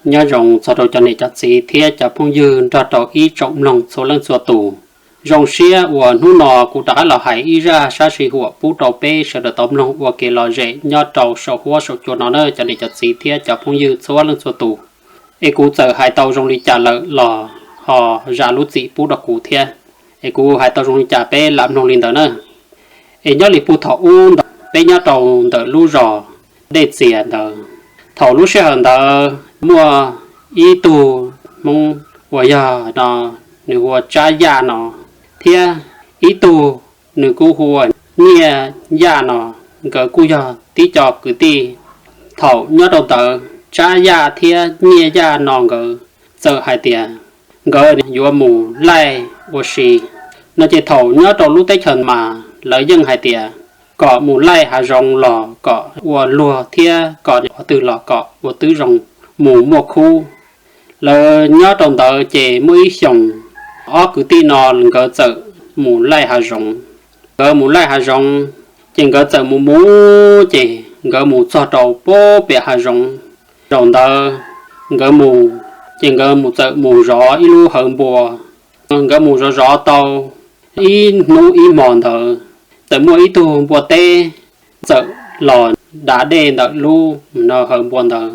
Nyob zoo txog rau cov niam cov txiv thiab cov phooj ywg nrog rau ib tsoom mloog txhua leej txhua tus. Zoo siab uas hnub no kuv rov qab los hais ib zaj sab sij huam pub rau peb sawv daws tau mloog ua kev lom zem nyob rau saum huab saum cua no na cov niam cov txiv thiab cov phooj ywg txhua leej txhua tus. Es kuv txawm hais tau zoo li cas lawm los ho zam lub txim pub rau kuv thiab. Es kuv hais tau zoo li cas peb lam mloog li ntawd na. Es nyob li puag thaum ub ntawd peb nyob rau ntawm lub zos Dej Txias ntawd. Thaum lub sij hawm ntawd muaj ib tug Hmoob uas yog no nws hu ua Tsab Yaj no, thiab ib tug nws kuj hu ua Nyiaj Yaj no, nkawd kuj yog tib co kwv tij. Thaum nyob rau ntawd Tsab Yaj thiab Nyiaj Yaj no nkawd txawm hais tias nkawd yuav mus laij ua si no ces thaum nyob rau lub teb chaws mas lawv yeej hais tias kom mus laij hav zoov los kom ua luag thiab kom qhov twg los kom ua tib zoo mus muaj khub. Lawv nyob rau ntawd ces muaj ib xyoos ob kwv tij no nkawd txawm mus laij hav zoov. Nkawd mus laij hav zoov ces nkawd txawm mus mus ces nkawd mus txog rau puag pem hav zoov. Zaum ntawd nkawd mus ces nkawd mus txawm mus zov ib lub hawv npua. Nkawd mus zov zov tau ib hnub ib hmos ntawd txawm muaj ib tug npua teb txawm los da dej ntawm lub hawv npua ntawd.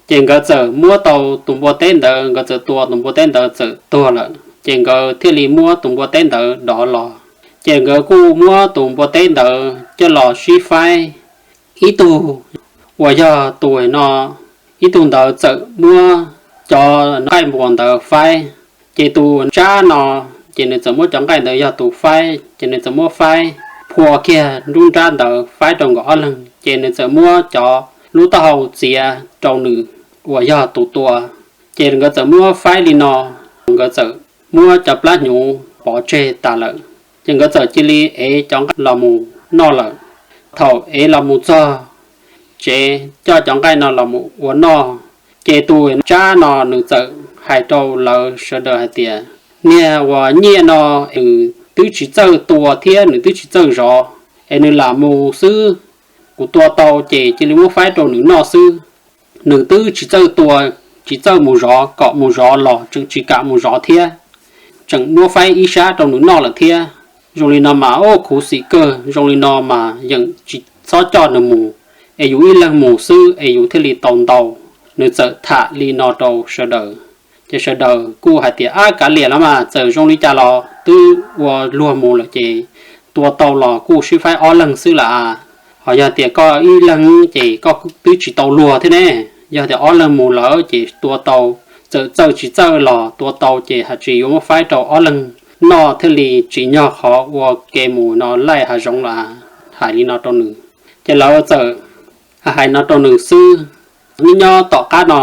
Ces nkawd txawm muab tau tus npua teb ntawd, nkawd txawm tua tus npua teb ntawd txawm tuag lawm ces nkawd thiaj li muab tus npua teb ntawd dov los. Ces nkawd kuj muab tus npua teb ntawd coj los sib faib. Ib tug uas yog tus no, ib tug ntawd txawm muab cov nqaij npua ntawd faib. Ces tus Tsab no ces nws txawm muab cov nqaij ntawd yog tus faib ces nws txawm muab faib phua kiag nruab nrab ntawd faib rau nkawd ob leeg ces nws txawm muab cov lub taub hau txiav rau nws uas yog tus tua. Ces nkawd txawm muab faib li no, nkawd txawm muab cov plab hnyuv pov tseg tas lawm. Ces nkawd txawm cia li ev cov nqaij los mus noj lawm. Thaum ev los mus txog tsev coj cov nqaij no los mus ua noj, ces tus Tsab no nws txawm hais rau lawv sawv daws hais tias, niag uas Nyiaj no nws twb tsis txawj tua thiab nws twb tsis txawj zov, es nws lam mus xwb. Kuv tua tau ces cia li muab faib rau nws noj xwb. Nws twb tsis txawj tua, tsis txawj mus zov, kom mus zov los tseem tsis kam mus zov thiab, tseem muab faib ib sab rau nws noj lawm thiab. Zoo li no mas ua khuv xim kawg, zoo li no mas yeem tsis txhob coj nws mus, es yus ib leeg mus xwb es yus thiaj li tau ntau. Nws txawm tham li no rau sawv daws. Ces sawv daws kuj hais tias, ab, kav liam los mas, txawm zoo li cas los twb ua luag mus lawm ces tua tau los kuj sib faib ob leeg xwb lawm. Ho yog tias koj ib leeg ces koj twb tsis tau luag thiab ne. Yog tias ob leeg mus lawm ces tua tau, txawm txawj tsis txawj los tua tau ces haj tseem yuav muab faib rau ob leeg noj thiaj li tsim nyog qhov ua ke mus no laij hav zoov lawm. Hais li no rau nws, ces lawv txawm hais no rau nws xwb. Nyob nyob tom qab no,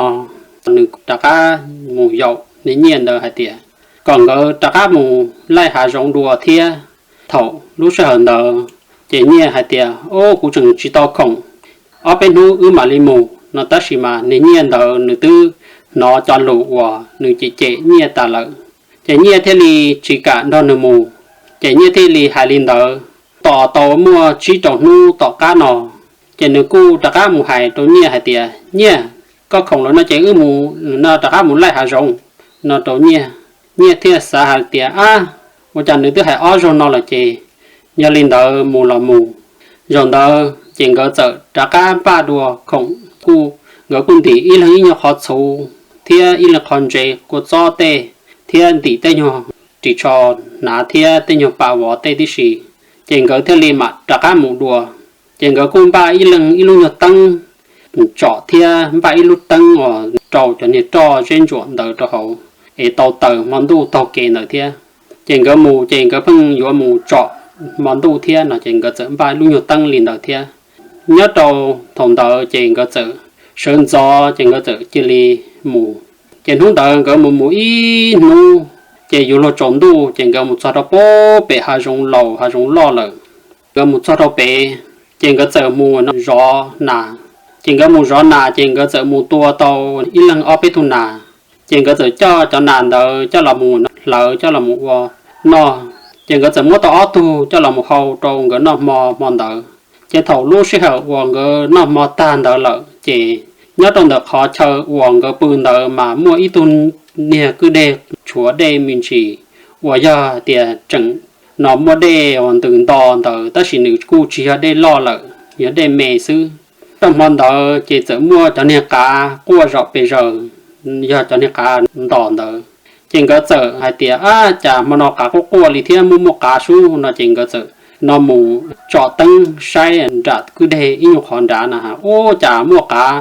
nws rov qab mus yaum niag Nyiaj ntawd hais tias kom nkawd rov qab mus laij hav zoov dua thiab. Thaum lub sij hawm ntawd ces Nyiaj hais tias, ub, kuv tseem tsis tau khoom, ob peb hnub wb mam li mus no, tab sis mas niag Nyiaj ntawd nws twb hnov cov lus uas nws cem cem Nyiaj tas lawm, ces Nyiaj thiaj li tsis kam nrog nws mus. Ces Nyiaj thiaj li hais li ntawd. Tos tau muaj tsib rau hnub tom qab no, ces nws kuj rov qab mus hais rau Nyiaj hais tias, Nyiaj, koj khoom lawm no ces wb mus no rov qab mus laij hav zoov no rau Nyiaj. Nyiaj thiaj xav hais tias, ab, ua cas nws twb hais ob zaug no lawm ces yog li ntawd mus los mus. Zaum ntawd ces nkawd txawm rov qab npaj dua khoom, kuj, nkawd kuj ntim ib leeg ib nyuag qhov txhuv thiab ib leeg qhov ntsev kua txob tej, thiab ntim tej nyuag ris tsho hnav thiab tej nyuag pam vov tej tib si. Ces nkawd thiaj li mam rov qab mus dua. Ces nkawd kuj npaj ib leeg ib lub nyuag teeb tsom thiab npaj ib lub teeb uas rau cov niag roj zeb ntsuam ntawd rau hauv es tau taws hmo ntuj taug kev ntawd thiab. Ces nkawd mus ces nkawd pheej yuav mus tsom hmo ntuj thiab no ces nkawd txawm npaj ib lub nyuag teeb li ntawd thiab. Nyob rau thaum ntawd ces nkawd txawm sawv ntxov ces nkawd txawm cia li mus. Ces hnub ntawd nkawd mus mus ib hnub, ces yuav luag tsaus ntuj ces nkawd mus txog rau puag pem hav zoov laus hav zoov loj lawm. Nkawd mus txog rau pem, ces nkawd txawm mus zov nas. Ces nkawd mus zov nas ces nkawd txawm mus tua tau ib leeg ob peb tug nas. Ces nkawd txawm coj cov nas ntawd coj los mus hlawv coj los mus ua noj. Ces nkawd txawm muab tau ob tug coj los mus hau rau nkawd noj hmo hmo ntawd. Ces thaum lub sij hawm uas nkawd noj hmo tag ntawd lawm ces Nyob rau ntawm qhov chaw uas nkawd pw ntawd mas muaj ib tug niag kwj deg tshuav dej me ntsis, uas yog tias tseem no muaj dej ntws nto ntawd tab sis nws kuj tsis yog dej loj lawm, yog dej me xwb. Rau hmo ntawd ces txawm muaj cov niag qav quaj zom pes zaws, yog cov niag qav ntos ntawd. Ces nkawd txawm hais tias, Ab, cas hmo no qav quaj quaj li thiab, muaj muaj qav sub no. Ces nkawd txawm no mus tsom teeb saib nram kwj deg ib nyuag qhov nrad no, Ub, cas muaj qav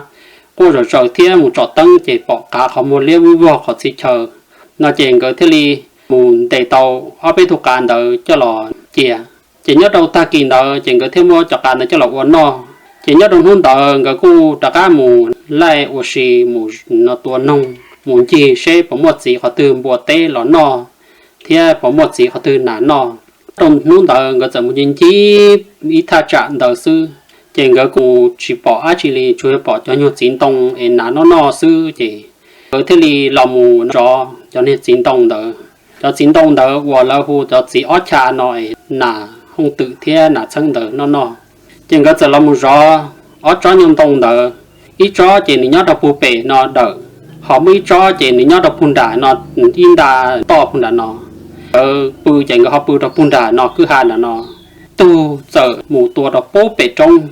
quaj zom zaws thiab. Mus tsom teeb ces pom qav qhov muag liab vog qhov txhia chaw no. Ces nkawd thiaj li mus ntes tau ob peb tug qav ntawd coj los cia. Ces nyob rau tag kis ntawd ces nkawd thiaj muab cov qav ntawd coj los ua noj. Ces nyob rau hnub ntawd nkawd kuj rov qab mus laij ua si, mus no tua noog, mus ncig seb puas muaj txiv qhov twg npua teb los noj thiab puas muaj txiv qhov twg nas noj. Rau hnub ntawd nkawd txawm mus ncig ncig ib thaj tsam ntawd xwb, ces nkawd kuj tsis pom dab tsi li, tsuas yog pom cov nyuag txiv ntoo es nas noj noj xwb. Ces nkawd thiaj li los mus zov cov niag txiv ntoo ntawd. Cov txiv ntoo ntawd uas lawv hu cov txiv ob cha no es nas hooj twm thiab nas txheeb ntawd noj noj. Ces nkawd txawm los mus zov ob tsob nyuag ntoo ntawd. Ib tsob ces nws nyob rau pug pem no dawm, ho muaj ib tsob ces nws nyob rau pug nram no, ib nta toj pug nram no. Nkawd pw ces nkawd ho pw rau pug nram no kwj ha nram no. Tug txawm mus tua rau pub pem roob.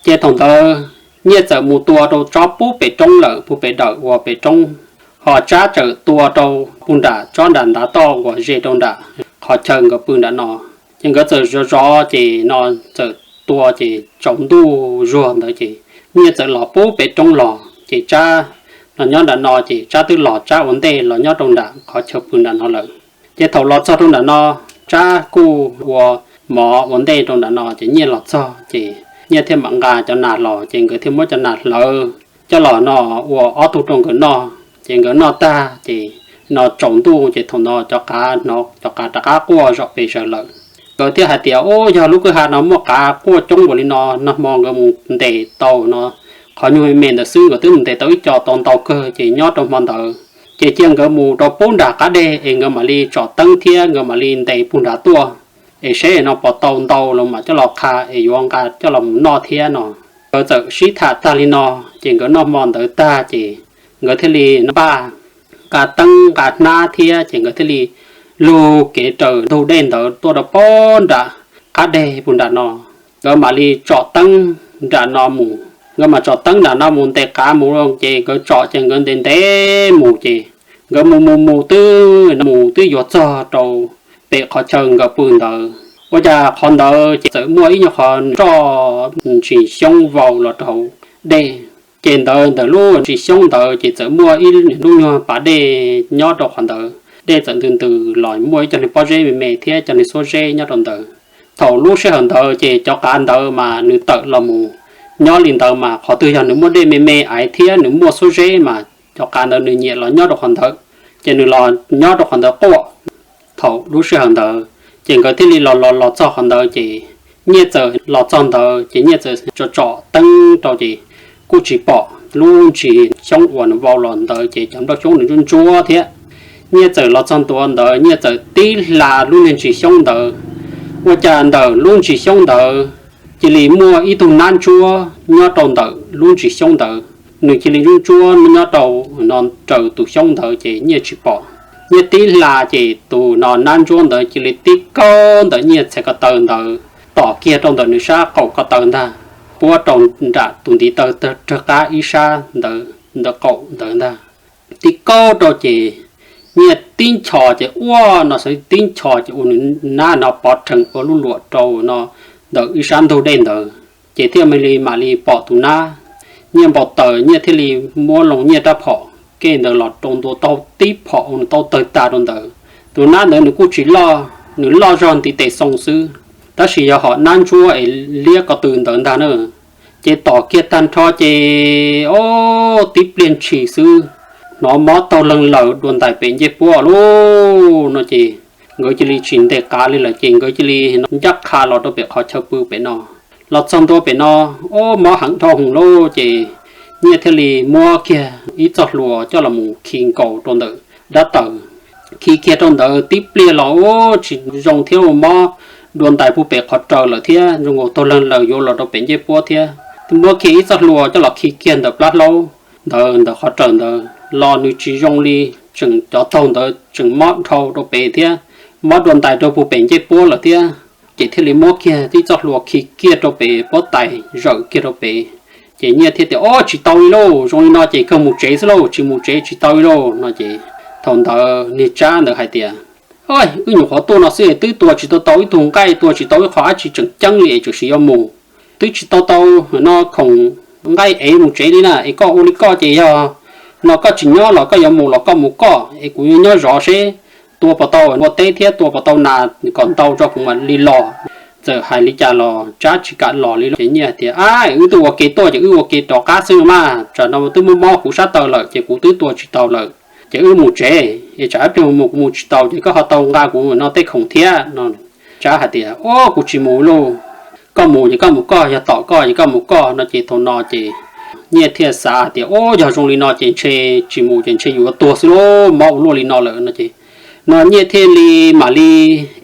Ces thaum ntawd Nyiaj txawm mus tua rau tsob pub pem roob lawm, pug pem dawm uas pem roob, ho Tsab txawm tua rau pug nram tsob nram ntav toj uas ze rau nram qhov chaw nkawd pw nram no. Ces nkawd txawm zov zov ces no txawm tua ces tsaus ntuj zuag ntawd ces Nyiaj txawm los pub pem roob los ces Tsab no nyob nram no ces Tsab twb los, Tsab ua ntej los nyob rau nram qhov chaw pw nram no lawm. Ces thaum los txog rau nram no, Tsab kuj ua mov ua ntej rau nram no ces Nyiaj los txog ces Nyiaj thiaj mam nqa cov nas los ces nkawd thiaj muab cov nas hlawv coj los no ua ob tug rau nkawd noj. Ces nkawd noj tag ces no tsaus ntuj ces thaum no cov qav hnov cov qav rov qab quaj zom pes zaws lawm. Nkawd thiaj hais tias, Ub, yog lub kwj ha no muaj qav quaj coob npaum li no, nag hmo nkawd mus ntes tau no qhov nyuag me me ntawd xwb nkawd twb mus ntes tau ib co tau ntau kawg ces nyob rau hmo ntawd ces cia nkawd mus rau pub nram qab deg es nkawd mam li tsom teeb thiab nkawd mam li ntes pug nrad tuaj es seb no puas tau ntau los mam coj los qha es yuav nqa coj los mus noj thiab no. Nkawd txawm sib tham tag li no ces nkawd noj hmo ntawd tag ces nkawd thiaj li npaj nqa teeb nqa hnab thiab ces nkawd thiaj li lug kev raws ntug dej ntawd tuaj rau pub nram qab deg pug nram no. Nkawd mam li tsom teeb nram no mus, nkawd mam tsom teeb nram no mus ntes qav mus ces nkawd tsom ces nkawd ntes ntes mus ces nkawd mus mus mus twb mus twb yuav txog rau pem qhov chaw nkawd pw ntawd. Ua cas qhov ntawd ces txawm muaj ib nyuag qhov roj ntsis xyoob vau los rau hauv dej. Ces ntawd ntawm lub ntsis xyoob ntawd ces txawm muaj ib lub nyuag pas dej nyob rau qhov ntawd, dej txawm ntws ntws los muaj ib co niag pob zeb me me thiab cov niag xuab zeb nyob rau ntawd. Thaum lub sij hawm ntawd ces cov qav ntawd mas nws tawm los mus nyob li ntawd mas qhov twg yog nws muaj dej me me aiv thiab nws muaj xuab zeb mas cov qav ntawd nws nyiam los nyob rau qhov ntawd, ces nws los nyob rau qhov ntawd quaj. Thaum lub sij hawm ntawd ces nkawd thiaj li los los los txog qhov ntawd ces Nyiaj txawm los txog ntawd ces Nyiaj txawm tsom tsom teeb rau ces kuj tsis pom lub ntsis xyoob uas nws vau los ntawd ces cov nplooj xyoob nws ntsuab ntsuab thiab. Nyiaj txawm los txog ntua ntawd Nyiaj txawm tib hla lub niag ntsis xyoob ntawd. Ua cas ntawm lub ntsis xyoob ntawd cia li muaj ib tug nab ntsuab nyob rau ntawm lub ntsis xyoob ntawd, nws cia li ntsuab ntsuab nyob rau no raws tus xyoob ntawd ces Nyiaj tsis pom. Nyiaj tib hla ces tus no nab ntsuab ntawd cia li tib kaub ntawm Nyiaj txhais ko taw ntawd tom kiag rau ntawm nws sab qaum ko taw ntag, puab rau nram tus ntiv taw rawg qab ib sab ntawd ntawm qaum ntawd ntag. Tib kaub rau ces Nyiaj tib nchos ces ua no xwb, tib nchos ces ua nws nab no pov rhees ua lub luam rau no ntawm ib sab ntug dej ntawd, ces thiaj mam li mam li pom tus nab. Nyiaj npau taws Nyiaj thiaj li muab loo Nyiaj rab phom kej ntawd los rau ntua tau tib phom ua nws tau tawg tag rau ntawd. Tus nab ntawd nws kuj tsis loj, nws loj zog ntiv tes xoo xwb, tab sis yog hom nab ntsuab es liab ko tw ntawd ntag na. Ces tom kiag tag nrho ces o, tib pliag ntshis xwb hnov mob taug leeg laws dua ntais pem ncej puab lauj no ces nkawd cia li tsis ntes qav li lawm ces nkawd cia li ncaj qha los rau pem qhov chaw pw pem no. Los txog ntua pem no, o, mob heev dhau hwv lauj ces Nyiaj thiaj li muab kiag ib txoj hlua coj los mus khi nkaus rau ntawm dab taws. Khi kiag rau ntawd tib pliag los ua tsis zoo thiab ua mob dua ntais puag pem qhov raws lawm thiab zoo nkaus taug leeg laws yuav los rau pem ncej puab thiab. muab kiag ib txoj hlua coj los khi kiag ntawm plab hlaub ntawd ntawm qhov raws ntawd los nws tsis zoo li, tseem cov taug ntawd tseem mob dhau rau pem thiab, mob dua ntais rau puag pem ncej puab lawm thiab. Ces thiaj li muab kiag tib txoj hlua khi kiag rau pem puab tais zawm kiag rau pem. Ces Nyiaj thiaj tias, Ob, tsis tau li lauj, zoo li no ces kawg mus tsev xwb lauj, tsis mus tsev tsis tau li lauj no ces thaum ntawd niag Tsab ntawd hais tias, Wb nyuam qhuav tuaj no xwb twb tua tsis tau tau ib tug nqaij, tua tsis tau ib qho dab tsi tseem ceeb li es tseem sim yuav mus. Twb tsis tau tau no khoom nqaij es mus tsev li na, es koj ua li koj ces yog no koj tsis nyob los koj yuav mus los koj mus koj, es kuv yuav nyob zov seb tua puas tau ua teb thiab tua puas tau nas kom ntau tso kuv mam li los. Txawm hais li cas los Tsab tsis kam los li lauj. Ces Nyiaj tias, Ab, wb twb ua ke tuaj ces wb ua ke rov qab xwb mas, tsam no twb mob mob kuv sab taw lawm ces kuv twb tua tsis tau lawm, ces wb mus tsev es tsam ib pliag mus kuv mus tsis tau ces koj ho tau nqa kuv no tej khoom thiab no. Tsab hais tias, Ob, kuv tsis mus lauj, koj mus ces koj mus koj, yog tom koj ces koj mus koj no ces thaum no ces Nyiaj thiaj xav hais tias, Ob, yog zoo li no ces ntshe tsis mus ces ntshe yuav tuag xwb lauj, mob ua luaj li no lawm no ces no Nyiaj thiaj li mam li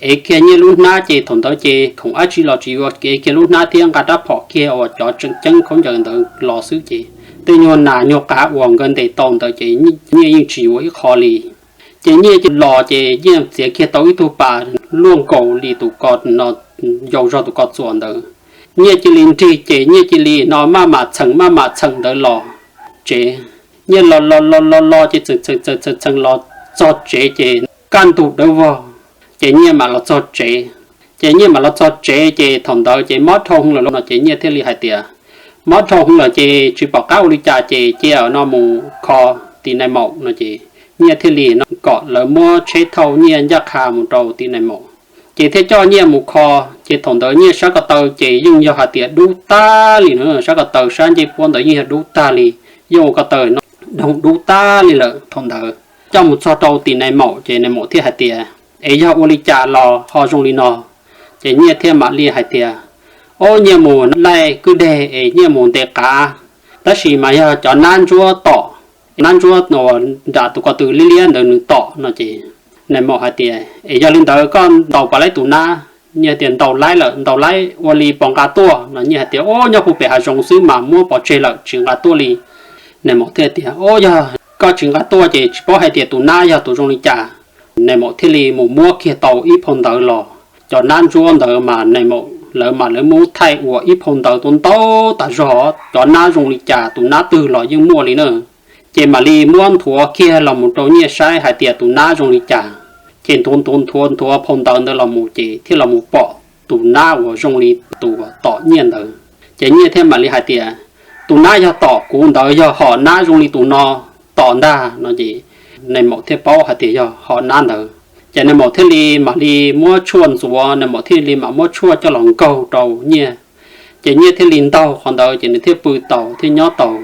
ev kiag Nyiaj lub hnab ces thaum ntawd ces khoom dab tsi los tsis yuav, ev kiag lub hnab thiab nqa rab phom kiag uas cov tseem ceeb khaub ncaws ntawd los xwb ces tej nyuag nas nyuag qav uas nkawd ntes tau ntawd ces Nyiaj yeej tsis yuav ib qho li. Ces Nyiaj los ces Nyiaj txiav kiag tau ib tug pas luaj nkaus li tus ko, yau zog tus ko txuas ntawd. Nyiaj cia li nrig ces Nyiaj cia li no maj mam txheem maj mam txheem ntawd los tsev. Nyiaj los los los los los ces txheem txheem txheem txheem los txog tsev ces kaj ntug dawb vog, ces Nyiaj mam los txog tsev. Ces Nyiaj mam los txog tsev ces thaum ntawd ces mob dhau hwv lawm no ces Nyiaj thiaj li hais tias, Mob dhau hwv lawm ces tsis pom qab ua li cas ces cia no mus kho tim nais maum no ces Nyiaj thiaj li no kom lawv muab tsheb thauj Nyiaj ncaj qha mus rau tim nais maum. Ces thiaj coj Nyiaj mus kho, ces thaum ntawd Nyiaj sab ko taw ces yeej yog hais tias dub tag li na, sab ko taw sab ncej puab ntawd yeej yog dub tag li, yeej ua ko taw no doog dub tag li lawm thaum ntawd. Coj mus txog rau tim nais maum ces nais maum thiaj hais tias, Es yog ua li cas los ho zoo li no? Ces Nyiaj thiaj mam li hais tias, Ob, Nyiaj mus laij kwj deg es Nyiaj mus ntes qav, tab sis mas yog cov nab ntsuab tom, nab ntsuab uas nram tus ko tw liab liab ntawd nws tom no ces nais maum hais tias, Es yog li ntawd koj ntaus puas laib tus nab? Nyiaj tias, Ntaus laib lawm, ntaus laib ua li puas nqa tuaj no? Nyiaj hais tias, Ob, nyob puag pem hav zoov xwb mas muab pov tseg lawm tsis nqa tuaj li. Nais maum thiaj tias, Ob, yog koj tsis nqa tuaj ces tsis paub hais tias tus nab yog tus zoo li cas. Nais maum thiaj li mus muab kiag tau ib phau ntawv los, cov nab ntsuab ntawd mas nais maum lawv mas lawv muab thaij ua ib phau ntawv ntau ntau tas zog, cov nab zoo li cas tus nab twg los yeej muaj li na. Ces mam li muab nthuav kiag los mus rau Nyiaj saib hais tias tus nab zoo li cas. Ces nthuav nthuav nthuav nthuav phau ntawv ntawd los mus ces thiaj los mus pom tus nab uas zoo li tus tom Nyiaj ntawd. Ces Nyiaj thiaj mam li hais tias, Tus nab yog tom kuv ntawd yog hom nab zoo li tus no tom ntag no ces nais maum thiaj paub hais tias yog hom nab ntawd. Ces nais maum thiaj li mam li muab tshuaj ntxuav, nais maum thiaj li mam muab tshuaj coj los nkaug rau Nyiaj. Ces Nyiaj thiaj li ntaug qhov ntawd ces nws thiaj pw taus thiaj nyob taus.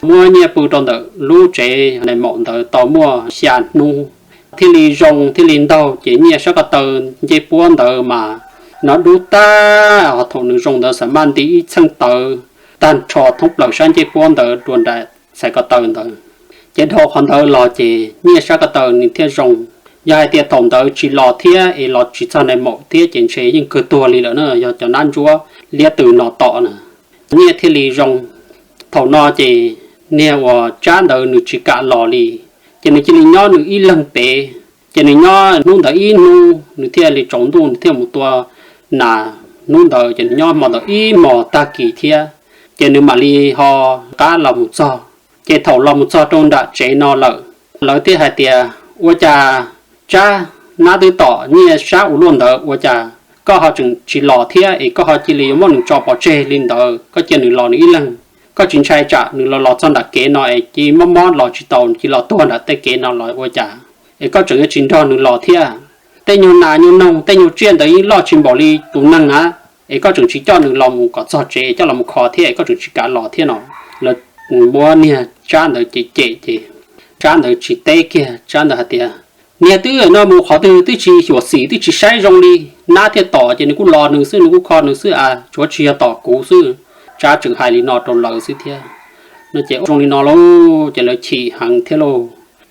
Muab Nyiaj pw rau ntawm lub tsev nais maum ntawd tau muaj xya hnub, thiaj li zoo thiaj li ntaug ces Nyiaj sab ko taw ncej puab ntawd mas nov dub tag, ho thaum nws zoo ntawd xam maj nti ib txheej tawv tag nrho thoob plaws sab ncej puab ntawd rau nram txhais ko taw ntawd. Ces dhau qhov ntawd los ces Nyiaj sab ko taw nws thiaj zoo. Yog hais tias thaum ntawd tsis los thiab es los tsis txog nais maum thiab ces ntshe yeej kawg tuag li lawm na, yog cov nab ntsuab liab tw no tom na. Nyiaj thiaj li zoo. Thaum no ces niag uas Tsab ntawd nws tsis kam los li, ces nws cia li nyob nws ib leeg pem. Ces nws nyob hnub ntawd ib hnub, nws thiaj li tsaus ntuj nws thiaj mus tua nas. Hnub ntawd ces nws nyob hmo ntawd ib hmos tag kis thiab, ces nws mam li ho rov qab los mus txog. Ces thaum los mus txog rau nram tsev no lawm, lawv thiaj hais tias, Ua cas Tsab, nab twb tom Nyiaj sab ua luaj ntawd, ua cas koj ho tseem tsis los thiab es koj ho cia li yuav muab nws tso pov tseg li ntawd, koj cia nws los nws ib leeg? Koj tsis ntshai tsam nws los los txog nram kev no es cia mob mob los tsis tau, cia los tuag nram tej kev no los ua cas es koj tseem yuav tsis nrog nws los thiab? Tej nyuag nas nyuag noog tej nyuag tsiaj ntawd yeej loj tsis npaum li tus neeg na, es koj tseem tsis coj nws los mus kom txog tsev coj los mus kho thiab es koj tseem tsis kam los thiab no. Lawv muab niag Tsab ntawd cem cem ces Tsab ntawd tsis teb kiag, Tsab ntawd hais tias, Niag twb no mus qhov twg twb tsis xyuam xim twb tsis saib zoo li, nab thiaj tom ces nws kuj los nws xwb, nws kuj kho nws xwb a, tsuav tsis yog tom kuv xwb. Tsab tseem hais li no rau lawv xwb thiab. No ces zoo li no lauj, ces lawv chim heev thiab lauj.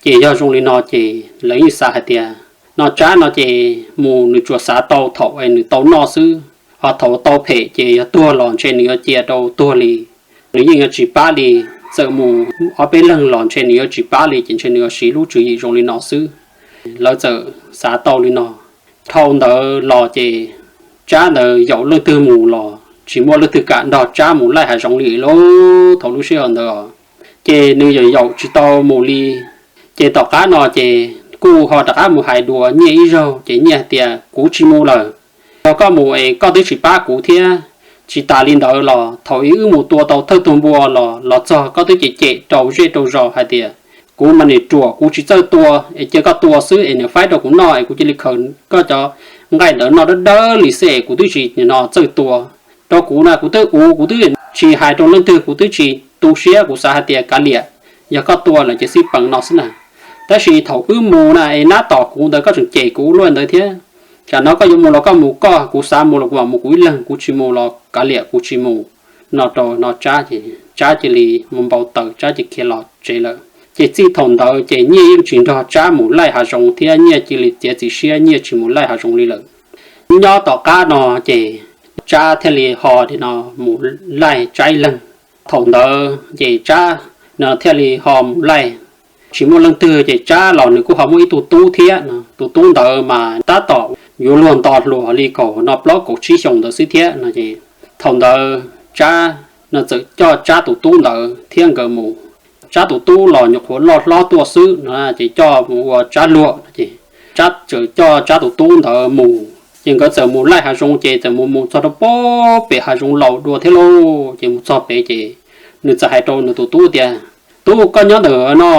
Ces yog zoo li no ces lawv yeej xav hais tias, no Tsab no ces mus nws tsuas xav tau thaum es nws tau noj xwb, ho thaum tau phem ces yog tuag los ntshe nws yuav cia rau tuag li. nws yeej yuav tsis pab li. Txawm mus ob peb leeg los ntshe nws yuav tsis pab li, ces ntshe nws yuav siv lub tswv yim zoo li no xwb. Lawv txawm xav tau li no. Dhau ntawd los ces Tsab ntawd yaum leej twg mus los tsis muaj leej twg kam nrog Tsab mus laij hav zoov li lauj. Thaum lub sij hawm ntawd ces nws yaum yaum tsis tau mus li. Ces tom qab no ces kuj ho rov qab mus hais dua Nyiaj ib zaug, ces Nyiaj hais tias, Kuv tsis mus lawm. Yog koj mus es koj twb tsis pab kuv thiab. Tsis tas li ntawd los thaum ub wb mus tua tau thawj tug npua los los txog koj twb cem cem rau zej rau zos hais tias, Kuv mas niam ruam, kuv tsis txawj tua, es cia koj tua xwb es niam faib rau kuv noj es kuv cia li khaws koj cov nqaij ntawd noj dawb dawb li xwb es kuv twb tsis no txawj tua. Rau kuv na, kuv twb ua, kuv twb tsis hais rau leej twg, kuv twb tsis tu siab, kuv xav hais tias kav liam, yog koj tua lawm ces xij peem no xwb na. Tab sis thaum wb mus na es nab tom kuv ntawd koj tseem cem kuv luaj ntawd thiab. Tsam no koj yuav mus los koj mus koj, kuv xav mus los kuv mam mus kuv ib leeg, kuv tsis mus los kav liam, kuv tsis mus. No rau no Tsab ces Tsab cia li mus npau taws, Tsab cia khiav los tsev lawm. Ces txij thaum ntawd ces Nyiaj yeej tsis nrog Tsab mus laij hav zoov thiab, Nyiaj cia li txiav txim siab Nyiaj tsis mus laij hav zoov li lawm. Nyob tom qab no ces Tsab thiaj li ho no mus laij Tsab ib leeg. Thaum ntawd ces Tsab no thiaj li ho mus laij, tsis muaj leej twg ces Tsab los nws kuj ho muaj ib tug tub thiab no. Tus tub ntawd mas tab tom yuav luag nto hluas li kaum no plaub kaum tsib xyoos ntawd xwb thiab no es. Thaum ntawd Tsab no txawm coj Tsab tus tub ntawd thiab nkawd mus. Tsab tus tub los nyuam qhuav loj hlob tuaj xwb no ces coj mus ua Tsab luag no ces Tsab txawm coj Tsab tus tub ntawd mus, ces nkawd txawm mus laij hav zoov ces txawm mus mus txog rau pem hav zoov laus dua thiab lauj. Ces mus txog pem ces nws txawm hais rau nws tus tub tias, Tub, koj nyob ntawm no,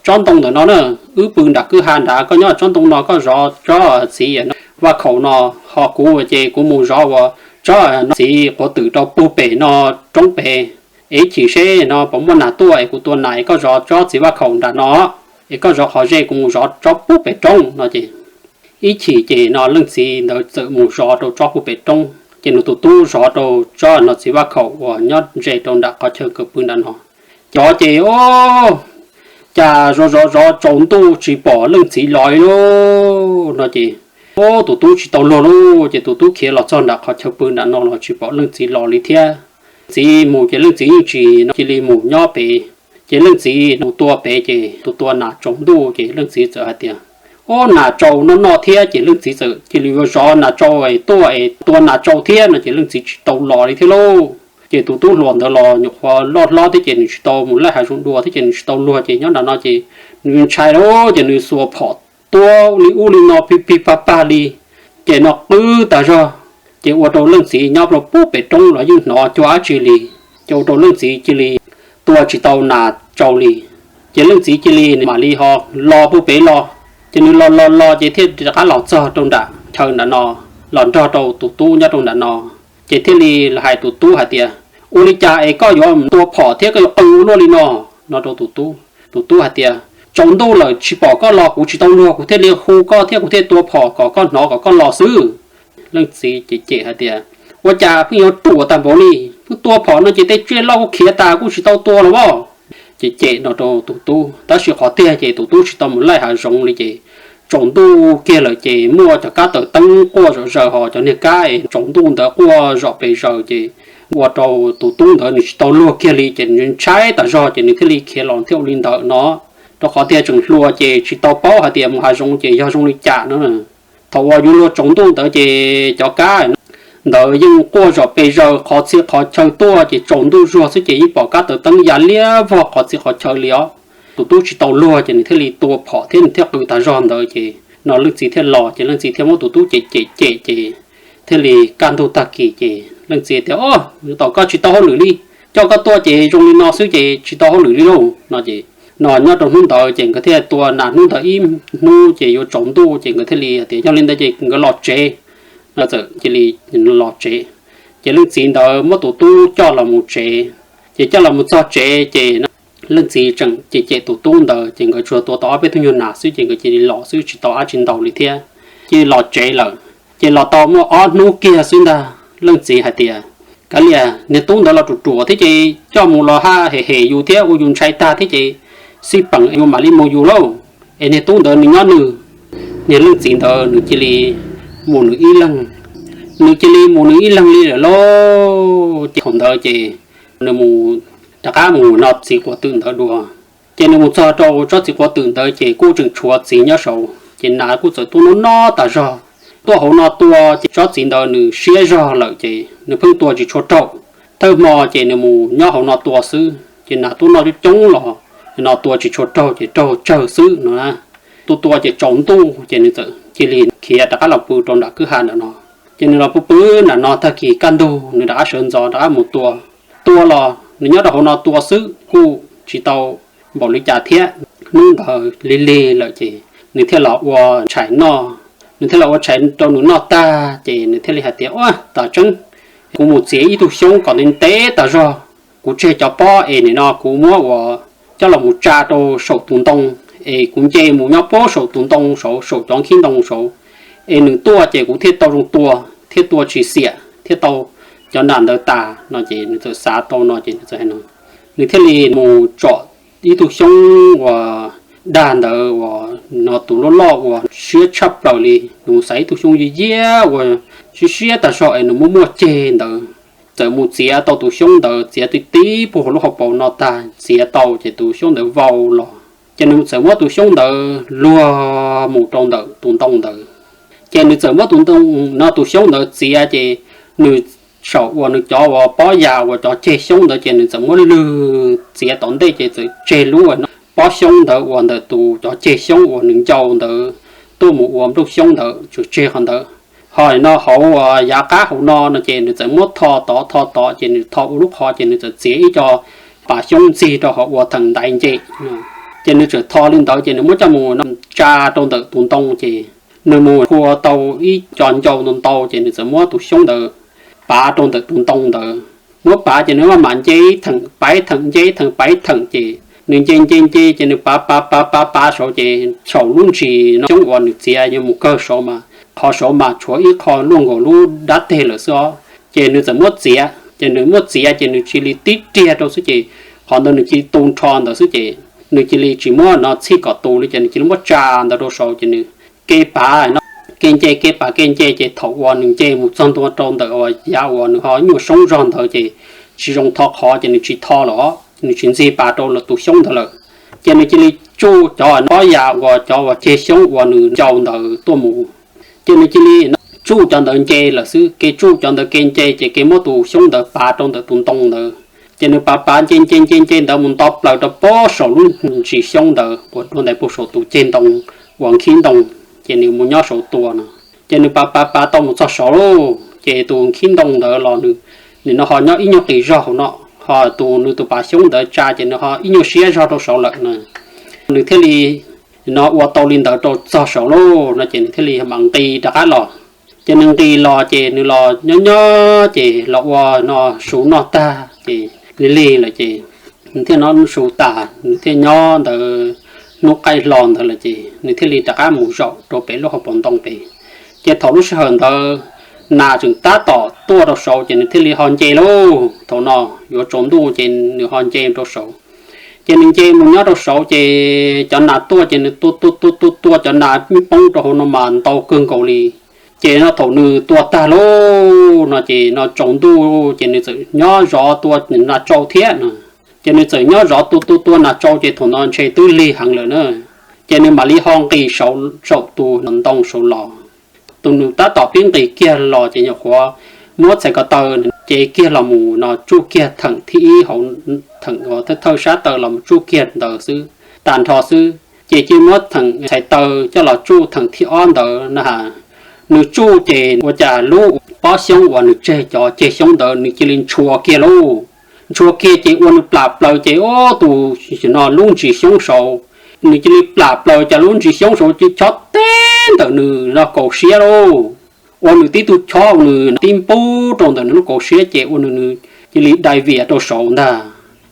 tsob ntoo ntawm no na, wb pw nram kwj ha nrad, koj nyob tsob ntoo no koj zov tsob txiv vaj khaum no, ho kuv ces kuv mus zov ua tsob txiv quav twm rau puag pem no roob pem. Es ib chim seb no puas muaj nas tuaj es kuv tua nas es koj zov tsob txiv vaj khaum nram no, es koj zov qhov ze kuv mus zov tsob puag pem roob no ces ib chim ces no leej txiv ntawd txawm mus zov rau tsob puag pem roob, ces nws tus tub zov rau tsob no txiv vaj khaum uas nyob ze rau nram qhov chaw nkawd pw nram no. Cov ces, o, cas zov zov zov tsaus ntuj tsis pom leej txiv los li lauj no ces, o, tus tub tsis tau luag lauj. Ces tus tub khiav los txog nram qhov chaw pw nram no los tsis pom leej txiv los li thiab. Txiv mus ces leej txiv yeej tsis cia li mus nyob pem. Ces leej txiv mus tua pem ces tus tua nas tsaus ntuj ces leej txiv txawm hais tias, O, nas tsaus noj noj thiab. Ces leej txiv txawm cia li yuav zov nas tsaus es tuaj es tua nas tsaus thiab no ces leej txiv tsis tau los li thiab lauj. Ces tus tub hluas ntawd los nyuam qhuav loj hlob thiab ces nws tsis tau mus laij hav zoov dua thiab ces nws tsis tau luag ces nyob nram no ces nws ntshai lauj, ces nws xuas phom tua li ub li no pig pig pag pag li, ces no qw tas zog, ces ua rau leej txiv nyob rau puag pem roob los yeej hnov cuag dab tsi li, ces ua rau leej txiv cia li tua tsis tau nas tsaus li. Ces leej txiv cia li mam li ho los puag pem los, ces nws los los los ces thiaj rov qab los txog rau nram chaw nram no, los nrog rau tus tub nyob rau nram no, ces thiaj li hais tus tub hais tias, Ua li cas es koj yuav tua phom thiab koj yuav qw ua luaj li no? No rau tus tub. Tus tub hais tias, Tsaus ntuj lawm tsis pom koj los kuv tsis tau luag, kuv thiaj li hu koj thiab kuv thiaj tua phom kom koj hnov kom koj los xwb. Leej txiv ces cem hais tias, Ua cas pheej yuav ruam tag npaum li, pheej tua phom no ces tej tsiaj loj kuj khiav tas kuj tsis tau tua los as. Ces cem no rau tus tub, tab sis qhov tiag ces tus tub tsis tau mus laij hav zoov li ces tsaus ntuj kiag lawm ces muaj cov kab taws teeb quaj zom zaws ho cov niag kab es tsaus ntuj ntawd quaj zom pes zaws ces ua rau tus tub ntawd nws tsis tau luag kiag li ces nws ntshai tas zog ces nws thiaj li khiav los thiaj ua li ntawd no. Rau qhov tiag tseem hluas ces tsis tau paub hais tias mus hav zoov ces yog zoo li cas no. Thaum uas yuav luag tsaus ntuj ntawd ces cov kab ntawd yeej quaj zom pes zaws qhov txhia qhov chaw tuaj ces tsaus ntuj zuag xwb ces yeej pom kab taws teeb ya liab vog qhov txhia qhov chaw li os. Tus tub tsis tau luag ces nws thiaj li tua phom thiab nws thiaj qw tas zog ntawd ces no leej txiv thiaj los ces leej txiv thiaj muab tus tub cem cem cem ces thiaj li kaj ntug tag kis ces leej txiv tias, O, tom koj tsis tau hauj lwm li, coj koj tuaj ces zoo li no xwb ces tsis tau hauj lwm li lauj no ces no nyob rau hnub ntawd ces nkawd thiaj tua nas hnub ntawd ib hnub ces yuav tsaus ntuj ces nkawd thiaj li hais tias yog li ntawd ces nkawd los tsev. No txawm cia li los tsev, ces leej txiv ntawd muab tus tub coj los mus tsev. Ces coj los mus txog tsev ces leej txiv tseem cem cem tus tub ntawd ces nkawd tsuas tua tau ob peb tug nyuag nas xwb ces nkawd cia li los xwb tsis tau dab tsi ntau li thiab. Cia li los tsev lawm ces los tau muaj ob hnub kiag xwb ntag leej txiv hais tias, Kav liam, niag tub ntawd los ruam ruam thiab ces coj mus los haj hem hem yus thiab ua yus ntshai tag thiab ces xij peem yus mam li mus yus lauj. Es niag tub ntawd nws nyob nws. Niag leej txiv ntawd nws cia li mus nws ib leeg, nws cia li mus nws ib leeg li lawm lauj. Ces thaum ntawd ces nws mus rov qab mus noj txiv quav twm ntawd dua. Ces nws mus txog rau tsob txiv quav twm ntawd ces kuj tseem tshuav txiv nyob saud, ces nas kuj txawm tuaj noj noj tas zog. Tuaj hauv no tua ces tsob txiv ntawd nws siab zog lawm ces nws pheej tua tsis tshua raug. Thawj hmo ces nws mus nyob hauv no tua xwb ces nas tuaj noj coob coob los, no tua tsis tshua raug ces raug tsawg xwb no. Tua tua ces tsaus ntuj ces nws txawm cia li khiav rov qab los pw rau nram kwj ha nram no. Ces nws los pw pw nram no, tag kis kaj ntug nws rov qab sawv ntxov rov qab mus tua. Tua los nws nyob rau hauv no tua xwb kuj tsis tau npaum li cas thiab. Hnub ntawd lig lig lawm ces nws thiaj los ua tshais noj. Nws thiaj los ua tshais rau nws noj tag ces nws thiaj li hais tias, Ua, tas tseeb, kuv mus txiav ib tug xyoob kom ntev ntev tas zog, kuv tseg cov pob es nim no kuv muab ua coj los mus tsa rau saum tus ntoo, es kuv nce mus nyob puag saum tus ntoo saud, saum cov nkhib ntoo saud, es nws tuaj ces kuv thiaj tau zoo tua, thiaj tua tsis xiam thiab tau cov nas ntawd tas no. Ces nws txawm xav tau no ces nws txawm hais no, nws thiaj li mus tsom ib tug xyoob uas dag ntawd uas no tus loj loj uas siab tshaj plaws li. Nws mus xaiv ib tug xyoob yiab yiab uas siab siab tag zog es nws muaj muaj ceg ntawd. Txawm mus txiav tau tus xyoob ntawd, txiav tib tib puag hauv lub hauv paus no tag, txiav tau ces tus xyoob ntawd vau los. Ces nws txawm muab tus xyoob ntawd luag mus rau ntawm tus ntoo ntawd. Ces nws txawm muab tus ntoo no, tus xyoob ntawd txiav ces nws saum uas nws cov uas pob yas uas cov ceg xyoob ntawd ces nws txawm muab lwg txiav tom ntej ces txawm tseg lub pob xyoob ntawd uas ntawm tus cov ceg xyoob uas nws ncau ntawd tuaj mus ua nplooj xyoob ntawd tsuas tseg qhov ntawd. Ho no hauv uas yav qab hauv no no ces nws txawm muab tho tod tho tod ces nws tho ua lub qhov ces nws txawm txiav ib co pas xyoob ntxig rau hauv ua theem ntaiv nce. Ces nws txawm tho li ntawd ces nws muab coj mus tsa rau ntawm tus ntoo ces nws mus phua tau ib co ncau ntau ntau ces nws txawm muab tus xyoob ntawd pav rau ntawm tus ntoo ntawd. Muab pav ces nws maj mam nce ib theem pav ib theem, nce ib theem pav ib theem ces nws nce nce nce ces nws pav pav pav pav pav saud ces saum lub ntsis no xyoob uas nws txiav yuav mus kawg saud mas qhov saud mas tshuav ib qho luaj nkaus lub dab teg lawm xwb os. Ces nws txawm muab txiav, ces nws muab txiav ces nws cia li tib riag rau xwb ces qhov ntawd nws cia li tu nrho ntawd xwb ces nws cia li tsis muab no txhij kom tu li ces nws cia li muab tsa ntawd rau saud ces nws ke pav no, ke nce ke pav ke nce ces thaum uas nws nce mus txog ntua rau ntawm uas yav uas nws ho nyuaj soob zog ntawd ces tsis zoo tho qhov ces nws tsis tho lawm, nws tsis ntxig pas rau tus xyoob ntawd lawm. Ces nws cia li tsuj cov pob yas uas cov uas ceg xyoob uas nws ncau ntawd tuaj mus. Ces nws cia li tsuj cov ntawd nce lawm xwb, ke tsuj cov ntawd ke nce ces ke muab tus xyoob ntawd pav rau ntawm tus ntoo ntawd. Ces nws pav pav nce nce nce nce ntawd mus nto plaws rau puag saum lub ntsis xyoob ntawd uas dua ntais puag saum tus ceg ntoo uas nkhib ntoo, ces nws mus nyob saud tua no. Ces nws pav pav pav tau mus txog saud lauj, ces tus nkhib ntoo ntawd los nws, nws no ho nyob ib nyuag qis zog hauv no, ho tus nws tus pas xyoob ntawd tsa ces nws ho ib nyuag siab zog rau saud lawm no. Nws thiaj li no ua tau li ntawd rau txog saud lauj no ces nws thiaj li mam nqis rov qab los. Ces nws nqis los ces nws los nyob nyob ces los ua no su noj tag ces lig lig lawm ces nws thiaj noj su tas, nws thiaj nyob ntawd hnub qaij hlo ntawd lawm ces nws thiaj li rov qab mus zaum rau pem lub hauv paus ntoo pem. Ces thaum lub sij hawm ntawd nas tseem tab tom tuaj rau saud ces nws thiaj li ho nce lauj. Thaum no yuav tsaus ntuj ces nws ho nce rau saud. Ces nws nce mus nyob rau saud ces cov nas tuaj ces nws tua tua tua tua tua cov nas poob rau hauv no mas ntau kawg nkaus li. Ces no thaum nws tua tag lauj no ces no tsaus ntuj ces nws txawm nyob zov tua nas tsau thiab no. Ces nws txawm nyob zov tua tua tua nas tsau ces thaum no ntshe twb lig heev lawm na. Ces nws mam li ho nqis saud saum tus ntoo saud los. Tus nws tab tom pib nqis kiag los ces nyuam qhuav muab txhais ko taw ces kiag los mus no tsuj kiag theem thib ib hauv, theem uas thawj thawj sab taw los mus tsuj kiag ntawd xwb, tag nrho xwb. Ces cia muab theem txhais taw coj los tsuj theem thib ob ntawd na has. Nws tsuj ces ua cas lub pob xyoob uas nws tseg cov ceg xyoob ntawd nws cia li ntshua kiag lauj. Ntshua kiag ces ua nws plam plaws ces ub tus no lub ntsis xyoob saud, nws cia li plam plaws ces lub ntsis xyoob saud cia chob teb ntawm nws lub kaus siab lauj. Ua nws tib tug chob, ua nws tib npub rau ntawm nws lub kaus siab ces ua nws, nws cia li dai vias rau saud ntag.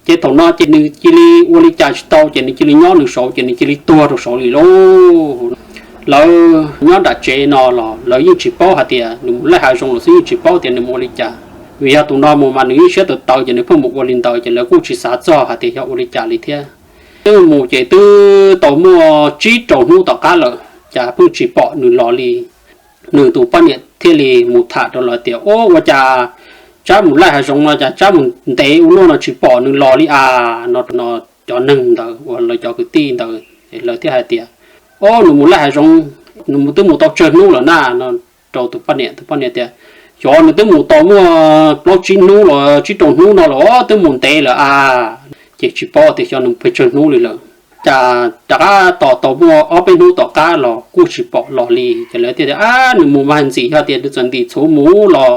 Ces thaum no ces nws cia li ua li cas tsis tau ces nws cia li nyob nws saud ces nws cia li tuag rau saud li lauj. Lawv nyob nram tsev no los lawv yeej tsis paub hais tias nws mus laij hav zoov los xwb yeej tsis paub tias nws mus ua li cas. Vim yog tus no mus mas nws yeej siab tawv tawv ces nws pheej mus ua li ntawd ces lawv kuj tsis xav txog hais tias yog ua li cas li thiab. Twb mus ces twb tau muaj tsib rau hnub tom qab lawm cas pheej tsis pom nws los li. Nws tus poj niam thiaj li mus tham rau lawv tias, Ub, ua cas Tsab mus laij hav zoov no cas tsab mus ntev ua luaj no tsis pom nws los li as no. No cov neeg ntawd uas lawv cov kwv tij ntawd lawv thiaj hais tias, Ob, nws mus laij hav zoov, nws mus twb mus tau tsawg hnub lawm na no rau tus poj niam. Tus poj niam tias, Xyov nws twb mus tau muaj plaub tsib hnub los tsib rau hnub no los twb mus ntev lawm as. Ces tsis paub tias xyov nws pes tsawg hnub li lawm. Cas rov qab tos tau muaj ob peb hnub tom qab los kuj tsis pom los li. Ces lawv thiaj tias, Ab, nws mus mas ntxim, yog tias nws txawm ntim txhuv mus los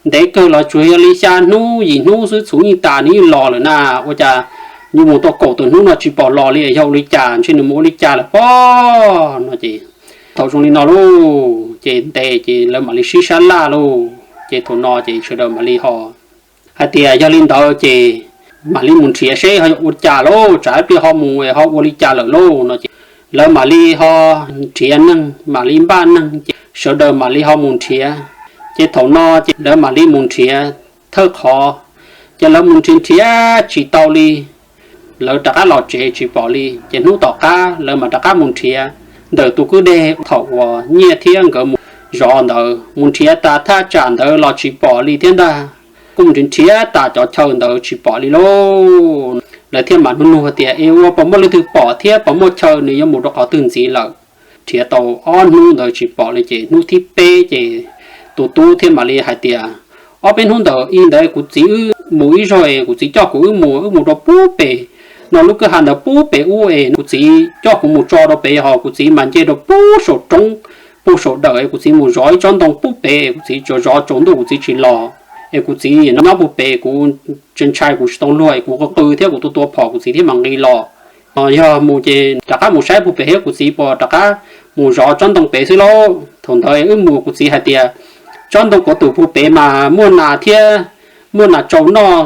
ntev kawg los tsuas yog li xya hnub yim hnub xwb txhuv yeej tas nws yeej los lawm na. Ua cas yuav mus tau kaum tawm hnub no tsis pom los li, yog ua li cas, ntshe nws mus ua li cas lawm pob no ces thaum zoo li no lauj ces ntes ces lawv mam li sib sab laj lauj. Ces thaum no ces sawv daws mam li ho hais tias, Yog li ntawd ces mam li mus nrhiav seb ho yuav ua cas lauj, tsam ib pliag ho mus ho ua li cas lawm lauj no ces lawv mam li ho nrhiav neeg, mam li npaj neeg ces sawv daws mam li ho mus nrhiav. Ces thaum no ces lawv mam li mus nrhiav thawj qhov. Ces lawv mus nrhiav nrhiav tsis tau li, lawv rov qab los tsev tsis pom li. Ces hnub tom qab lawv mam rov qab mus nrhiav ntawm tus kwj deg thaum uas Nyiaj thiab nkawd mus zov ntawd, mus nrhiav tas thaj tsam ntawd los tsis pom li thiab ntag. Kuj mus nrhiav nrhiav tas cov chaw ntawd tsis pom li lauj. Lawv thiaj mam nug nug tias, Es ua puas muaj leej twg pom thiab puas muaj chaw nws yuav mus rau qhov twg ntxiv lawm? Nrhiav tau ob hnub ntawd tsis pom li ces hnub thib peb ces tus tub thiaj mam li hais tias, Ob peb hnub ntawm i ntawd kuv txiv wb mus ib zaug es kuv txiv coj kuv wb mus, wb mus rau pub pem no lub kwj ha ntawd pub pem ub es kuv txiv coj kuv mus tso rau pem, ho kuv txiv mas nce rau pub saum roob, pub saum dawm es kuv txiv mus zov ib tsob ntoo pub pem es kuv txiv tsuas zov tsaus ntuj kuv txiv tsis los, es kuv txiv nyob pub pem kuv ntshai kuv tsis tau luag es kuv qw qw thiab kuv tua tua phom kuv txiv thiaj mam nqis los. Yog mus ces rov qab mus saib pub pem thiab kuv txiv puas rov qab mus zov tsob ntoo pem xwb lauj. Thaum ntawd wb mus kuv txiv hais tias, Tsob ntoo kuv tus pub pem mas muaj nas thiab, muaj nas tsaus noj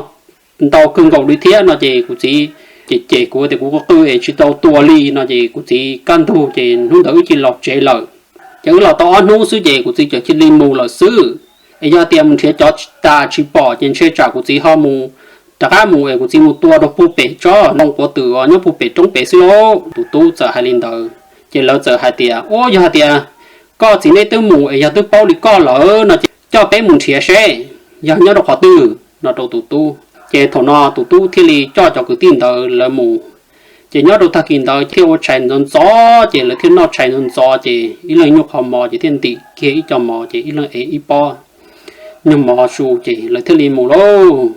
ntau kawg nkaus li thiab no ces kuv txiv cem cem kuv tias kuv qw qw es tsis tau tua li no ces kuv txiv kaj ntug ces hnub ntawd wb cia li los tsev lawm. Ces wb los tau ob hnub xwb ces kuv txiv txawm cia li mus lawm xwb. Es yog tias mus nrhiav cov tas tsis pom ces ntshe tsam kuv txiv ho mus, rov qab mus es kuv txiv mus tua rau pub pem tsob ntoo quav twm uas nyob pub pem roob pem xwb lauj. Tus tub txawm hais li ntawd ces lawv txawm hais tias, Ub, yog hais tias koj txiv neb twb mus es yog twb paub li koj lawm no ces coj peb mus nrhiav seb yog nyob rau qhov twg no rau tus tub. Ces thaum no tus tub thiaj li coj cov kwv tij ntawd lawv mus. Ces nyob rau tag kis ntawd thiaj ua tshais ntxov ntxov ces lawv thiaj noj tshais ntxov ntxov ces ib leeg nyuj qho mov ces thiaj ntim kiag ib co mov ces ib leeg ev ib pob nyuag mov su ces lawv thiaj li mus lauj.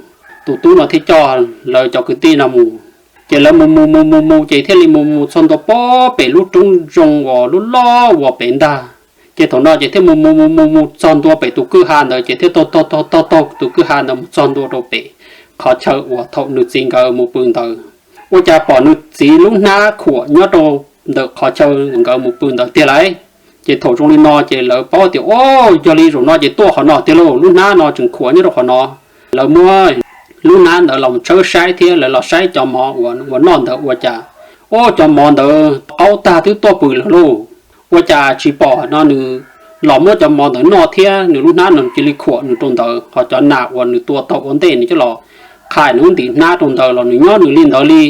Tus tub no thiaj coj lawv cov kwv tij no mus. Ces lawv mus mus mus mus mus ces thiaj li mus mus txog ntua pub pem lub roob zoo uas lub loj uas pem ntag. Ces thaum no ces thiaj mus mus mus mus mus txog ntua pem tus kwj ha ntawd ces thiaj taug taug taug taug taug tus kwj ha ntawd mus txog ntua rau pem qhov chaw uas thaum nws txiv nkawd mus pw ntawd. Ua cas pom nws txiv lub hnab khuam nyob rau ntawm qhov chaw nkawd mus pw ntawd tiag lauj. Ces thaum zoo li no ces lawv paub tias, Ub, yog li zaum no ces tuaj qhov no tiag lauj, lub hnab no tseem khuam nyob rau qhov no. Lawv muab lub hnab ntawd los tshawb saib thiab lawv los saib cov mov uas ua noj ntawd ua cas, Ub, cov mov ntawd qaub tag twb tuaj pw lawm lauj. Ua cas tsis pom no nws los muab cov mov ntawd noj thiab nws lub hnab no cia li khuam nws rau ntawd, ho cov nas uas nws tua tau ua ntej nws coj los qhais nws lub ntim hnab rau ntawd los nws nyob nws li ntawd li.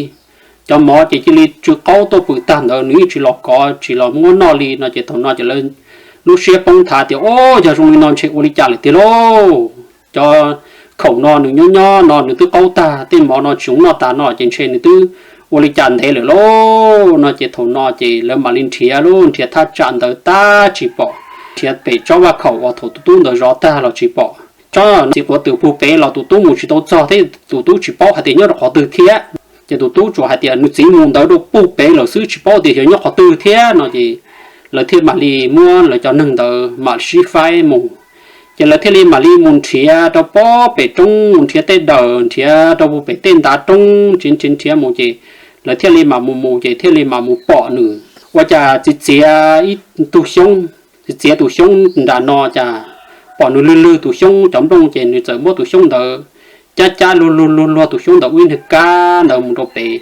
Cov mov ces cia li tsw qaub tuaj pw tag ntawd, nws yeej tsis los kov tsis los muab noj li no ces thaum no ces lawv lub siab poob nthav tias, Ub, yog zoo li no ntshe ua li cas lawm tiag lauj. Cov khoom no nws nyob nyob no nws twb qaub tag, tej mov no tsis zoo noj tas no ces ntshe nws twb ua li cas ntev lawm lauj no ces thaum no ces lawv mam li nrhiav lauj, nrhiav thaj tsam ntawd tab tsis pom, nrhiav pem tsob vaj khaum uas thaum tus tub ntawd zov tag los tsis pom. Tsob txiv quav twm pug pem los tus tub mus tsis tau txog thiab tus tub tsis paub hais tias nyob rau qhov twg thiab. Ces tus tub tsuas hais tias nws txiv mus ntawd rau pug pem lawm xwb tsis paub tias yog nyob qhov twg thiab no ces lawv thiaj mam li muab lawv cov neeg ntawd mam sib faib mus. Ces lawv thiaj li mam li mus nrhiav rau pub pem roob, mus nrhiav tej dawm, nrhiav rau pug pem tej ntav roob, nrhiav nrhiav nrhiav mus ces lawv thiaj li mam mus mus ces thiaj li mam mus pom nws. Ua cas txiav txiav ib tug xyoob, txiav txiav tus xyoob nram no cas pom nws lwg lwg tus xyoob cov nplooj ces nws txawm muab tus xyoob ntawd cab cab luag luag luag luag tus xyoob ntawd ua ib niag kab ntawd mus rau pem.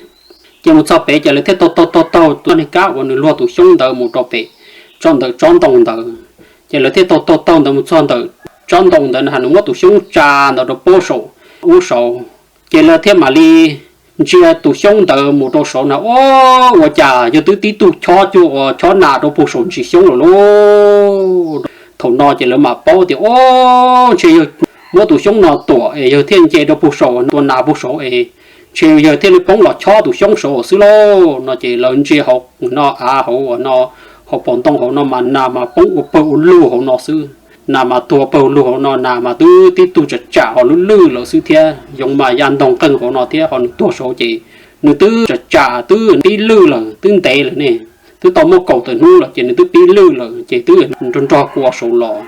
Ces mus txog pem ces lawv thiaj taug taug taug taug tus niag kab uas nws luag tus xyoob ntawd mus rau pem tsob ntawm tsob ntoo ntawd. Ces lawv thiaj taug taug taug ntawd mus txog ntawm tsob ntoo ntawd na, nws muab tus xyoob tsa ntawd rau pem saum ub saud. Ces lawv thiaj mam li ntsia tus xyoob ntawd mus rau saud na, ub, ua cas yog twb tib tug chob cuag uas chob nas rau puag saum ntsis xyoob lawm lauj. Thaum no ces lawv mam paub tias, ub, ntshe yog muab tus xyoob no tuam es yawg thiaj nce rau pug saum tua nas pug saud es ntshe yawg thiaj li poob los chob tus xyoob saud xwb lauj no ces lawv ntsia hauv no av hauv no, hauv paus ntoo hauv no mas nas mas poob ua pawg ua lug hauv no xwb. Nas mas tuag pawg lug hauv no, nas mas twb tib tug tsam tsam ho lwj lwj lawm xwb thiab yoov mas ya ntoog qeeg hauv no thiab ho nws tuag saud ces nws twb tsam tsam twb pib lwj lawm twb ntev lawm ne, twb tau muaj kaum tawm hnub lawm ces nws twb pib lwj lawm ces twb nrog nrog kua saud los.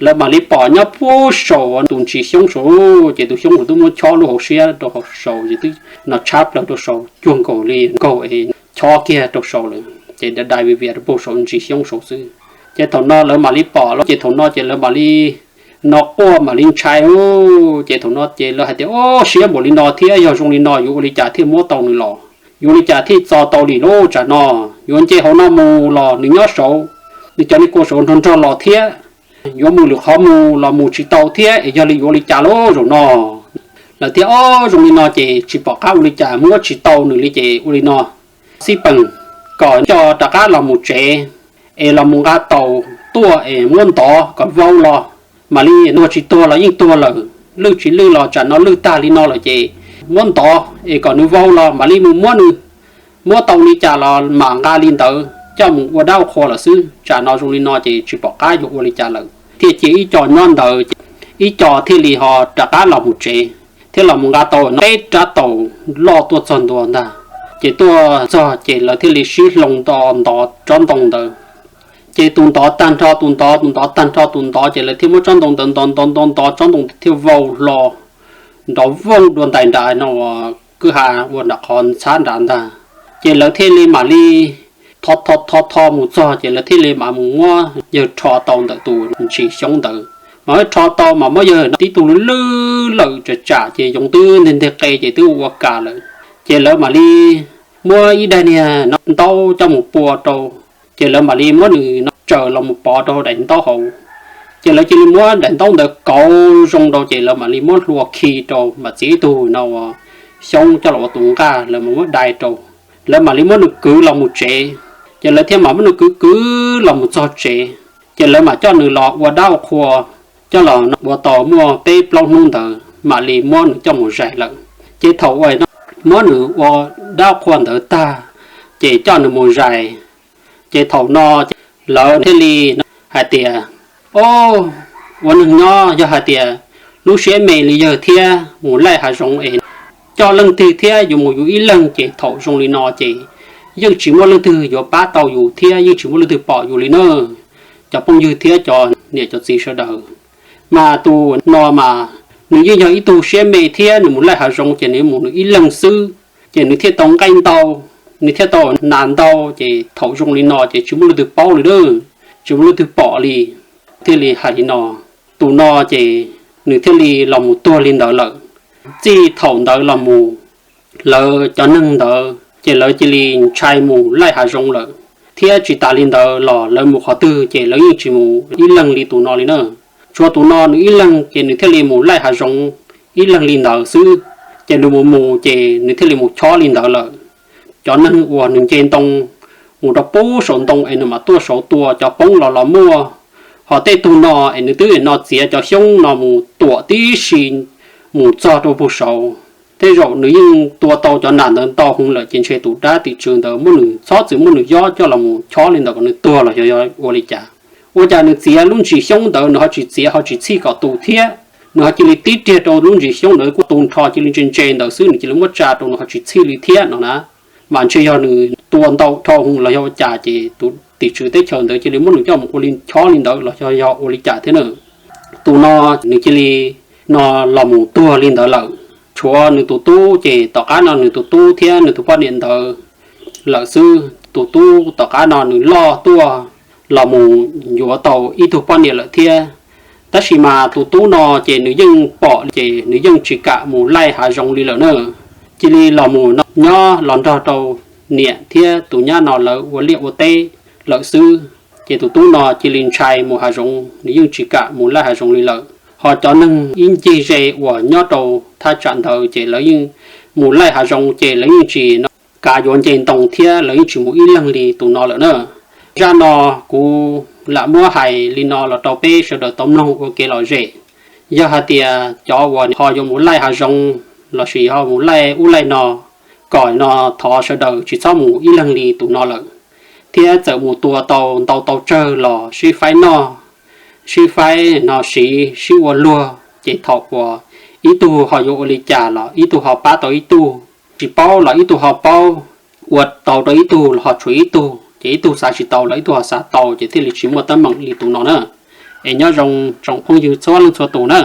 Lawv mam li pom nyob puag saum tus ntsis xyoob saud ces tus xyoob twb muab chob lub hauv siab rau hauv saud ces twb no tshab plaws rau saud cuag nkaus li nkaug es chob kiag rau saud lawm ces dai dai vias vias rau puag saum ntsis xyoob saud xwb. Ces thaum no lawv mam li pom ces thaum no ces lawv mam li no quaj mam li ntshai ub ces thaum no ces lawv hais tias, Ob, siab npaum li no thiab yog zoo li no yuav ua li cas thiaj muab tau nws los? Yuav ua li cas thiaj txo tau li lub tsam no? Yuav nce hauv no mus los nws nyob saud, nws cov niag kua saud nrog nrog los thiab. Yuav mus lwm qhov mus los mus tsis tau thiab es yog li yuav ua li cas lub zaum no? Lawv thiaj, Ob, zoo li no ces tsis pom qab ua li cas, muab tsis tau nws li ces ua li no xij peem, kom coj rov qab los mus tsev es los mus nqa taus tuaj es muab ntov kom vau los, mam li tuag tsis tuag los yeej tuag lawm, lwj tsis lwj los tsam no lwj tag li no lawm ces muab ntov es kom nws vau los mam li mus muab nws. Muab tau li cas los mam nqa li ntawd coj mus ua dab ua qhua lawm xwb, tsam no zoo li no ces tsis pom qab yuav ua li cas lawm. Thiaj cia ib co nyob ntawd, ib co thiaj li ho rov qab los mus tsev, thiab los mus nqa tau peb rab taus loj tuaj txog ntua ntag. Ces tuaj txog ces lawv thiaj li sib hloov nto ntov tsob ntoo ntawd. Ces tus ntov tag nrho tus ntov, tus ntov tag nrho tus ntov, ces lawv thiaj muab tsob ntoo ntawd nto nto nto ntov, tsob ntoo thiaj vau hlo nrov vooj dua ntais nram no uas kwj ha ua nram qhov ntxhab nrad ntag. Ces lawv thiaj li mam li tho tho tho tho mus txog, ces lawv thiaj li mam mus muab yawg rho tau ntawm tus ntsis xyoob ntawd. Mas muab rho tau mas muab yawg tib tug lwj lwj lawm tsam tsam, ces yoov twb nteg nteg qe ces twb ua ua kas lawm. Ces lawv mam li muab ib daim niag ntaub coj mus pua rau, ces lawv mam li muab nws no tsaws los mus pov rau daim ntaub hauv. Ces lawv cia li muab daim ntaub ntawd kauv zoo rau, ces lawv mam li muab hlua khi rau, mam txiav ib tug no ua xyoob coj los ua tus nqaj, lawv mam muab dai rau. Lawv mam li muab nws kwv los mus tsev. Ces lawv thiaj mam muab nws kwv kwv los mus txog tsev. Ces lawv mam coj nws los ua dab ua qhua, coj los ua tau muaj peb plaub hnub ntawd mam li muab nws coj mus zais lawm. Ces thaum uas muab nws ua dab ua qhua ntawd tag, ces coj nws mus zais. Ces thaum no lawv thiaj li hais tias, Ob, ua neeg nyob yog hais tias lub siab me li yawg thiab mus laij hav zoov es coj leej twg thiab yuav mus yus ib leeg, ces thaum zoo li no ces yeej tsis muaj leej twg yuav pab tau yus thiab yeej tsis muaj leej twg pom yus li na, cov phooj ywg thiab cov niam cov txiv sawv daws. Mas tus no mas nws yeej yog ib tug siab me thiab nws mus laij hav zoov ces nws mus nws ib leeg xwb, ces nws thiaj tau nqaij ntau, nws thiaj tau nas ntau, ces thaum zoo li no ces tsis muaj leej twg paub li na, tsis muaj leej twg pom li. Thiaj li hais li no, tus no ces nws thiaj li los mus tuag li ntawd lawm. Txij thaum ntawd los mus, lawv cov neeg ntawd ces lawv cia li ntshai mus laij hav zoov lawm. Thiab tsis tas li ntawd los lawv mus qhov twg ces lawv yeej tsis mus ib leeg li tus no li na. Tshuav tus no nws ib leeg ces nws thiaj li mus laij hav zoov ib leeg li ntawd xwb. Ces nws mus mus ces nws thiaj li mus chob li ntawd lawm. Cov neeg uas nws nce ntoo mus rau pub saum ntoo es nws mam tuaj saud tua cov poob los los muaj. Ho tej tug no es nws twb no txiav cov xyoob no mus tuam tib si mus txog rau pug saud. Tej zaum nws yeej tua tau cov nas ntawd ntau heev lawm ces ntshe tus dab tim tswv ntawd muab nws txhob txwm muab nws yob coj los mus chob li ntawd kom nws tuag los yog ua li cas. Ua cas nws txiav lub ntsis xyoob ntawd nws ho tsis txiav ho tsis txhij kom tu thiab, nws ho cia li tib riag rau lub ntsis xyoob ntawd kuj tu nrho cia li ntse ntse ntawd xwb, nws cia li muab tsa rau nws ho tsis txhij li thiab no na. Mas ntshe yog nws tua ntau dhau heev los yog ua cas ces tus tim tswv teb chaws ntawd cia li muab nws coj mus ua li chob li ntawd los yog yog ua li cas thiab na. Tus no nws cia li no los mus tuag li ntawd lawm. Tshuav nws tus tub ces tom qab no nws tus tub thiab nws tus poj niam ntawd lawm xwb. Tus tub tom qab no nws loj tuaj los mus yuav tau ib tug poj niam lawm thiab. Tab sis mas tus tub no ces nws yeej pom ces nws yeej tsis kam mus laij hav zoov li lawm na. Cia li los mus nyob los nrog rau niam thiab tus nyab no lawv ua liaj ua teb lawm xwb. Ces tus tub no cia li ntshai mus hav zoov, nws yeej tsis kam mus laij hav zoov li lawm. Ho cov neeg ib ncig ze uas nyob rau thaj tsam ntawd ces lawv yeej mus laij hav zoov ces lawv yeej tsis no kav yuav nce ntoo thiab lawv yeej tsis mus ib leeg li tus no lawm na. Zaj no kuv lam muab hais li no los rau peb sawv daws tau mloog ua kev lom zem. Yog hais tias cov uas ho yuav mus laij hav zoov lossis ho mus laij ub laij no, kom no thov sawv daws tsis txhob mus ib leeg li tus no lawm, thiab txawm mus tua tau ntau tau tsawg los sib faib noj, sib faib no siv, sib ua luag, ces thaum uas ib tug ho yuav ua li cas los ib tug ho pab tau ib tug. Tsis paub los ib tug ho paub, ua tau rau ib tug los ho tshuav ib tug, ces ib tug xav tsis tau los ib tug ho xav tau, ces thiaj li tsis muaj teeb meem li tus no na. Es nyob zoo tsoom phooj ywg txhua leej txhua tus na.